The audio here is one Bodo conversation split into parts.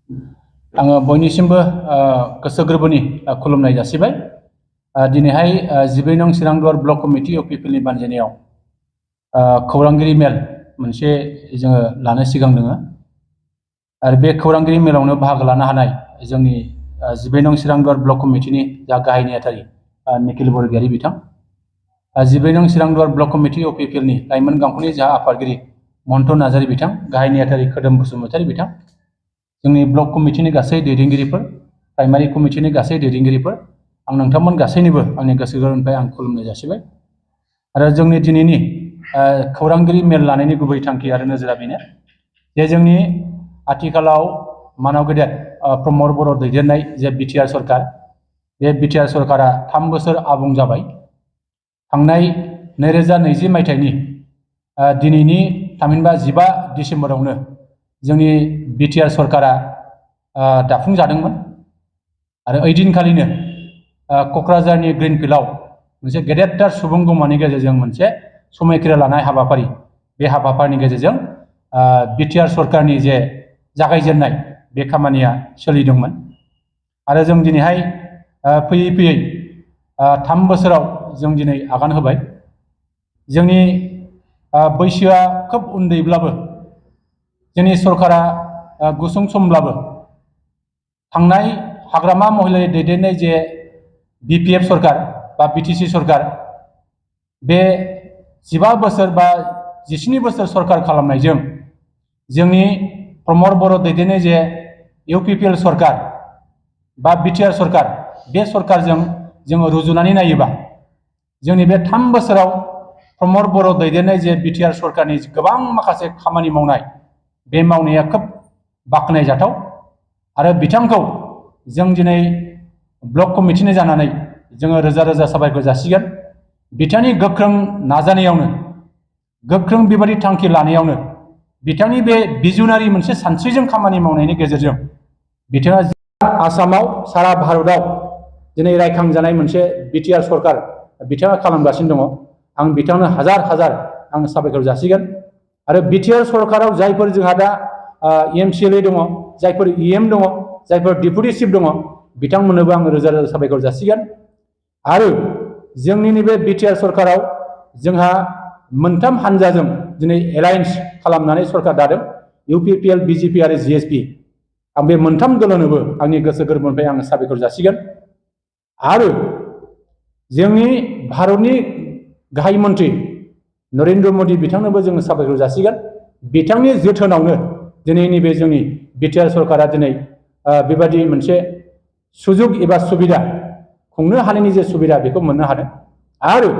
आङो बयनिसिमबो गोसो गोरबोनि खुलुमनाय जासिबाय। दिनैहाय 12 नं चिरांदुवार ब्लक कमिटि इउपिपिएलनि बानजायनायाव खौरांगिरि मेल मोनसे जोङो लानो सिगां दोङो आरो बे खौरांगिरि मेलावनो बाहागो लानो हानाय जोंनि 12 नं चिरांदुवार ब्लक कमिटिनि जा गाहाय नेहाथारि निखिल बरगयारी बिथां, 12 नं चिरांदुवार ब्लक कमिटि इउपिपिएलनि लाइमोन गांखंनि जा आफादगिरि महन्त नार्जारी बिथां, गाहाय नेहाथारि खोदोम बसुमतारी बिथां, जोंनि ब्लक कमिटिनि गासै दैदेनगिरिफोर, प्राइमारि कमिटिनि गासै दैदेनगिरिफोर, आं नोंथांमोन गासैनिबो आंनि गोसो गोरबोनिफ्राय आं खुलुमनाय जासिबाय। आरो जोंनि दिनैनि खौरांगिरि मेल लानायनि गुबै थांखि आरो नोजोरा बेनो जे जोंनि आथिखालाव मानव गेदेर प्रमद बर' दैदेननाय जे बिटिआर सरकार, बे बिटिआर सरकारा 3 बोसोर आबुं जाबाय। थांनाय 2020 मायथाइनि दिनैनि थामहिनबा 15 डिसेम्बरावनो जोंनि बिटिआर सरकारा दाफुंजादोंमोन आरो ओइदिनखालिनो क'क्राझारनि ग्रिनफिल्डआव मोनसे गेदेरथार सुबुं गौमानि गेजेरजों मोनसे समायखिरा लानाय हाबाफारि, बे हाबाफारिनि गेजेरजों बिटिआर सरकारनि जे जागायजेननाय बे खामानिया सोलिदोंमोन आरो जों दिनैहाय फैयै फैयै 3 बोसोराव जों दिनै आगान होबाय। जोंनि बैसोआ खोब उन्दैब्लाबो जोंनि सरकारा गुसुं समब्लाबो थांनाय हाग्रामा महिलारि दैदेननाय जे बिपिएफ सरकार बा बिटिसि सरकार, बे 15 बोसोर बा 17 बोसोर सरकार खालामनायजों जोंनि प्रमद बर' दैदेननाय जे इउपिपिएल सरकार बा बिटिआर सरकार, बे सरकारजों जोङो रुजुनानै नायोबा जोंनि बे 3 बोसोराव प्रमद बर' दैदेननाय जे बिटिआर सरकारनि गोबां माखासे खामानि मावनाय, बे मावनाया खोब बाख्नायजाथाव आरो बिथांखौ जों दिनै ब्लक कमिटिनि जानानै जोङो रोजा रोजा साबायखर जासिगोन। बिथांनि गोख्रों नाजानायावनो, गोख्रों बेबादि थांखि लानायावनो, बिथांनि बे बिजुनारि मोनसे सानस्रिजों खामानि मावनायनि गेजेरजों बिथाङा आसामाव सारा भारतआव दिनै रायखांजानाय मोनसे बिटिआर सरकार बिथाङा खालामगासिनो दङ। आं बिथांनो हाजार हाजार आं साबायखर जासिगोन। आरो बिटिआर सरकाराव जायफोर जोंहा दा एमसिएलए दङ, जायफोर इएम दङ, जायफोर डिपुटि चिफ दङ, बिथांमोननोबो आं रोजा रोजा साबायखर जासिगोन। आरो जोंनि नैबे बिटिआर सरकाराव जोंहा मोनथाम हानजाजों दिनै एलायन्स खालामनानै सरकार दादों, इउपिपिएल, बिजेपि आरो जिएसपि। आं बे मोनथाम दलनोबो आंनि गोसो गोरबोनिफ्राय आं साबायखर जासिगोन। आरो जोंनि भारतनि गाहाय मन्त्रि नरेन्द्र मदि बिथांनोबो जोङो साबायखर जासिगोन। बिथांनि जोथोनावनो दिनै नैबे जोंनि बिटिआर सरकारा दिनै बेबादि मोनसे सुजुग एबा सुबिदा खुंनो हानायनि जे सुबिदा बेखौ मोननो हादों। आरो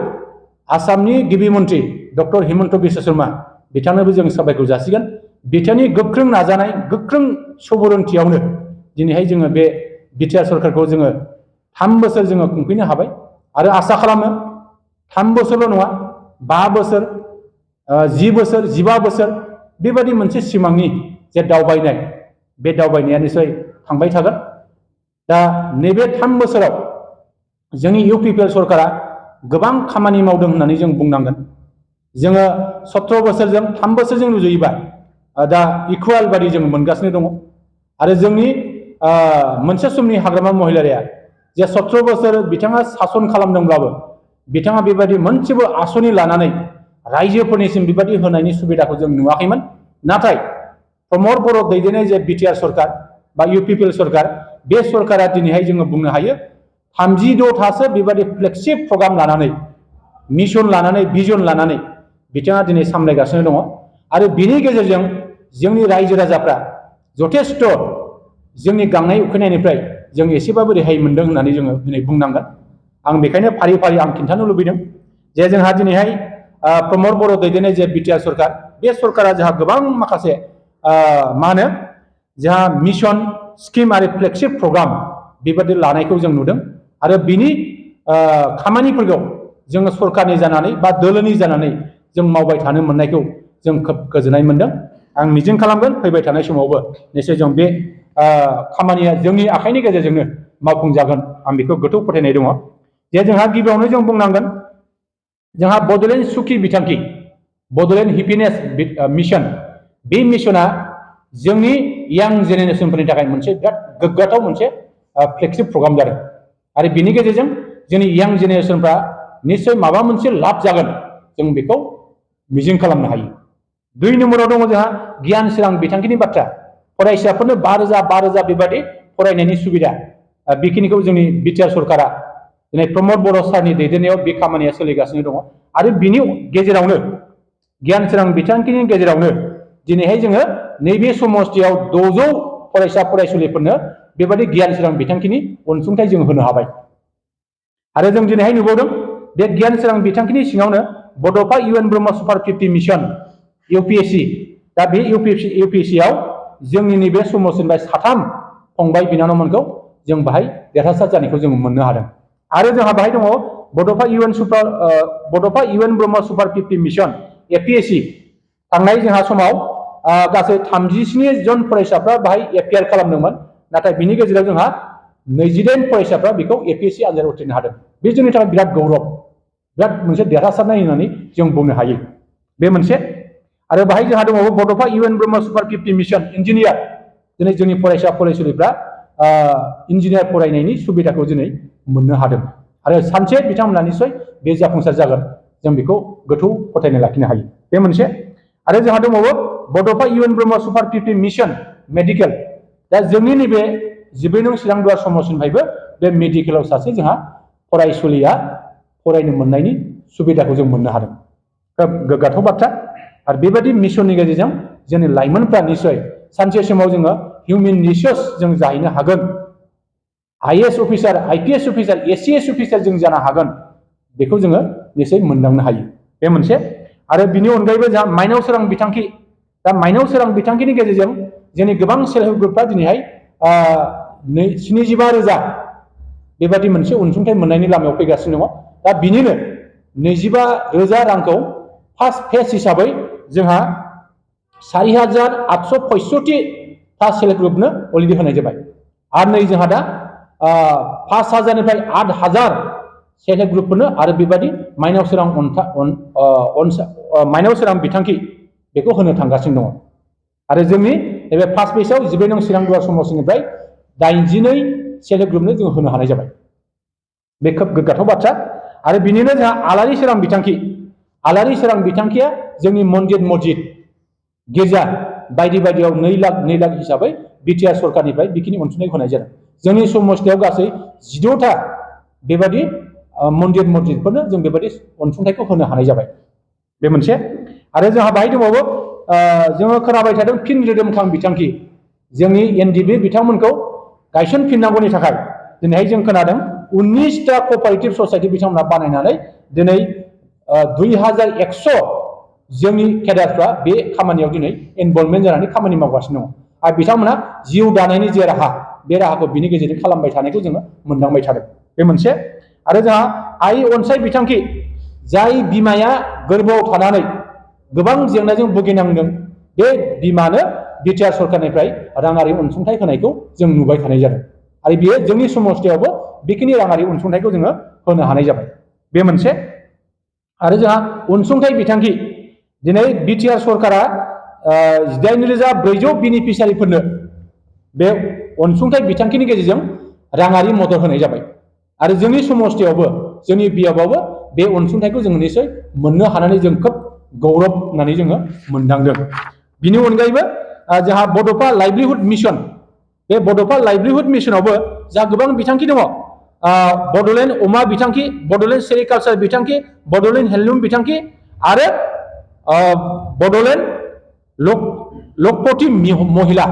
आसामनि गिबि मन्त्रि डक्टर हिमन्त बिश्व शर्मा बिथांनोबो जों साबायखर जासिगोन। बिथांनि गोख्रों नाजानाय, गोख्रों सुबुरुन्थियावनो दिनैहाय जोङो बे बिटिआर सरकारखौ जोङो 3 बोसोर जोङो खुंफैनो हाबाय आरो आसा खालामो 3 बोसोरल' नङा, 5 बोसोर, 10 बोसोर, 15 बोसोर बेबादि मोनसे सिमांनि जे दावबायनाय, बे दावबायनाया निसय थांबाय थागोन। दा नैबे 3 बोसोराव जोंनि इउपिपिएल सरकारा गोबां खामानि मावदों होननानै जों बुंनांगोन। जोङो 17 बोसोरजों 3 बोसोरजों रुजुयोबा दा इकुवेल बादि जों मोनगासिनो दङ। आरो जोंनि मोनसे समनि हाग्रामा महिलारिया जे 17 बोसोर बिथाङा सासन खालामदोंब्लाबो बिथाङा बेबायदि मोनसेबो आसनि लानानै रायजोफोरनिसिम बेबायदि होनायनि सुबिदाखौ जों नुवाखैमोन। नाथाय प्रमद बर' दैदेननाय जे बिटिआर सरकार बा इउपिपिएल सरकार, बे सरकारा दिनैहाय जोङो बुंनो हायो 36थासो बेबायदि फ्लेगशिप प्रग्राम लानानै, मिशन लानानै, भिजन लानानै बिथाङा दिनै सामलायगासिनो दङ। आरो बिनि गेजेरजों जोंनि रायजो राजाफ्रा जथेस्थ' जोंनि गांनाय उखैनायनिफ्राय जों एसेबाबो रेहाय मोनदों होननानै जोङो दिनै बुंनांगोन। आं बेखायनो फारि फारि आं खिन्थानो लुबैदों जे जोंहा दिनैहाय प्रमद बर' दैदेननाय जे बिटिआर सरकार, बे सरकारा जोंहा गोबां माखासे मा होनो जोंहा मिशन, स्किम आरो फ्लेगशिप प्रग्राम बेबादि लानायखौ जों नुदों। आरो बिनि खामानिफोरखौ जोङो सरकारनि जानानै बा दोलोनि जानानै जों मावबाय थानो मोननायखौ जों खोब गोजोननाय मोनदों। आं मिजिं खालामगोन फैबाय थानाय समावबो निश्चय जों बे खामानिया जोंनि आखाइनि गेजेरजोंनो मावफुंजागोन, आं बेखौ गोथौ फोथायनाय दङ। जे जोंहा गिबियावनो जों बुंनांगोन जोंहा बड'लेण्ड सुखि बिथांखि, बड'लेण्ड हेपिनेस मिशन, बे मिशना जोंनि यां जेनेरेसनफोरनि थाखाय मोनसे बिराद गोग्गाथाव मोनसे फ्लेगशिप प्रग्राम जादों आरो बिनि गेजेरजों जोंनि यां जेनेरेसनफ्रा निश्चय माबा मोनसे लाब जागोन जों बेखौ मिजिं खालामनो हायो। 2 नम्बराव दङ जोंहा गियान सोरां बिथांखिनि बाथ्रा फरायसाफोरनो 5,000 बेबादि फरायनायनि सुबिदा बेखिनिखौ जोंनि बिटिआर सरकारा दिनै प्रमद बर' सारनि दैदेननायाव बे खामानिया सोलिगासिनो दङ आरो बिनि गेजेरावनो गियान सोरां बिथांखिनि गेजेरावनो दिनैहाय जोङो नैबे समस्थियाव 600 फरायसा फरायसुलिफोरनो बेबादि गियान सोरां बिथांखिनि अनसुंथाइ जों होनो हाबाय आरो जों दिनैहाय नुबावदों बे गियान सोरां बिथांखिनि सिङावनो Bodofa U N Brahma super 50 mission UPSC दा बे इउपिएससिआव जोंनि नैबे समस्थिनिफ्राय 3 फंबाय बिनानावमोनखौ जों बाहाय देरहासार जानायखौ जों मोननो हादों आरो जोंहा बाहाय दङ Bodofa U N Brahma super 50 mission APSC थांनाय जोंहा समाव गासै 37 जन फरायसाफ्रा बाहाय एपियार खालामदोंमोन नाथाय बिनि गेजेराव जोंहा 28 फरायसाफ्रा बेखौ एपिएससि आनजादाव उथ्रिनो हादों बे जोंनि थाखाय बिराद गौरब बिराद मोनसे देरहासारनाय होननानै जों बुंनो हायो बे मोनसे आरो बाहाय जोंहा दङ Bodofa U N Brahma super 50 mission engineer दिनै जोंनि फरायसा फरायसुलिफ्रा इन्जिनियार फरायनायनि सुबिदाखौ दिनै मोननो हादों आरो सानसे बिथांमोना निश्चय बे जाफुंसार जागोन जों बेखौ गोथौ फोथायनाय लाखिनो हायो बे मोनसे आरो जोंहा दंबावो Bodofa U N Brahma super 50 mission medical दा जोंनि नैबे 12 नं चिरां दुवार समस्थिनिफ्रायबो बे मेडिकेलाव सासे जोंहा फरायसुलिया फरायनो मोननायनि सुबिदाखौ जों मोननो हादों खोब गोग्गाथाव बाथ्रा आरो बेबायदि मिशननि गेजेरजों जोंनि लाइमोनफ्रा निश्चय सानसे समाव जोङो हिउमेन रिसोर्स जों जाहैनो हागोन IAS officer IPS officer ACS officer जों जानो हागोन बेखौ जोङो निश्चय मोनदांनो हायो बे मोनसे आरो बिनि अनगायैबो जोंहा माइनाव सोरां बिथांखि दा माइनाव सोरां बिथांखिनि गेजेरजों जोंनि गोबां सेल्फ हेल्प ग्रुपफ्रा दिनैहाय 75,000 बेबादि मोनसे अनसुंथाइ मोननायनि लामायाव फैगासिनो दङ दा बिनिनो 25,000 रांखौ फार्स्ट फेज हिसाबै जोंहा 4,865 टा सेल्फ ग्रुपनो अलरेडि होनाय जाबाय आरो नै जोंहा दा 5,000 निफ्राय 8,000 सेल्फ हेल्प ग्रुपफोरनो आरो बेबादि माइनाव सोरां बिथांखि बेखौ होनो थांगासिनो दङ आरो जोंनि नैबे फार्स्ट फेजआव 12 नं चिरां दुवार समस्थिनिफ्राय 82 सेल्फ हेल्प ग्रुपनो जों होनो हानाय जाबाय बे खोब गोग्गाथाव बाथ्रा आरो बिनिनो जोंहा आलारि सोरां बिथांखिया जोंनि मन्दिर मस्जिद गिर्जा बायदि बायदियाव 2 लाख हिसाबै बिटिआर सरकारनिफ्राय बेखिनि अनसुंथाइ होनाय जादों जोंनि समस्थियाव गासै 16टा बेबादि मन्दिर मस्जिदफोरनो जों बेबादि अनसुंथाइखौ होनो हानाय जाबाय बे मोनसे आरो जोंहा बाहाय दंबावो जोङो खोनाबाय थादों फिन रोदोमखां बिथांखि जोंनि एनडिबि बिथांमोनखौ गायसनफिननांगौनि थाखाय दिनैहाय जों खोनादों 19टा कअपारेटिभ ससाइटि बिथांमोना बानायनानै दिनै 2,100 जोंनि केडारफ्रा बे खामानियाव दिनै इनभल्भमेन्ट जानानै खामानि मावगासिनो दङ आरो बिथांमोना जिउ दानायनि जे राहा बे राहाखौ बिनि गेजेरजों खालामबाय थानायखौ जोङो मोनदांबाय थादों बे मोनसे आरो जोंहा आइ अनसाय बिथांखि जाय बिमाया गोरबोआव थानानै गोबां जेंनाजों भुगिनांदों बे बिमानो बिटिआर सरकारनिफ्राय राङारि अनसुंथाइ होनायखौ जों नुबाय थानाय जादों आरो बियो जोंनि समस्थियावबो बेखिनि राङारि अनसुंथाइखौ जोङो होनो हानाय जाबाय बे मोनसे आरो जोंहा अनसुंथाइ बिथांखि दिनै बिटिआर सरकारा 18,400 बेनिफिसियारिफोरनो बे अनसुंथाइ बिथांखिनि गेजेरजों राङारि मदद होनाय जाबाय आरो जोंनि समस्थियावबो जोंनि बियाबावबो बे अनसुंथाइखौ जों निश्चय मोननो हानानै जों खोब गौरब होननानै जोङो मोनदांदों बिनि अनगायैबो जोंहा बड'फा लाइभलिहुड मिशन बे बड'फा लाइभलिहुड मिशनावबो जा गोबां बिथांखि दङ बड'लेण्ड अमा बिथांखि बड'लेण्ड सेरिकालचार बिथांखि बड'लेण्ड हेन्दलुम बिथांखि आरो बड'लेण्ड लखपति महिला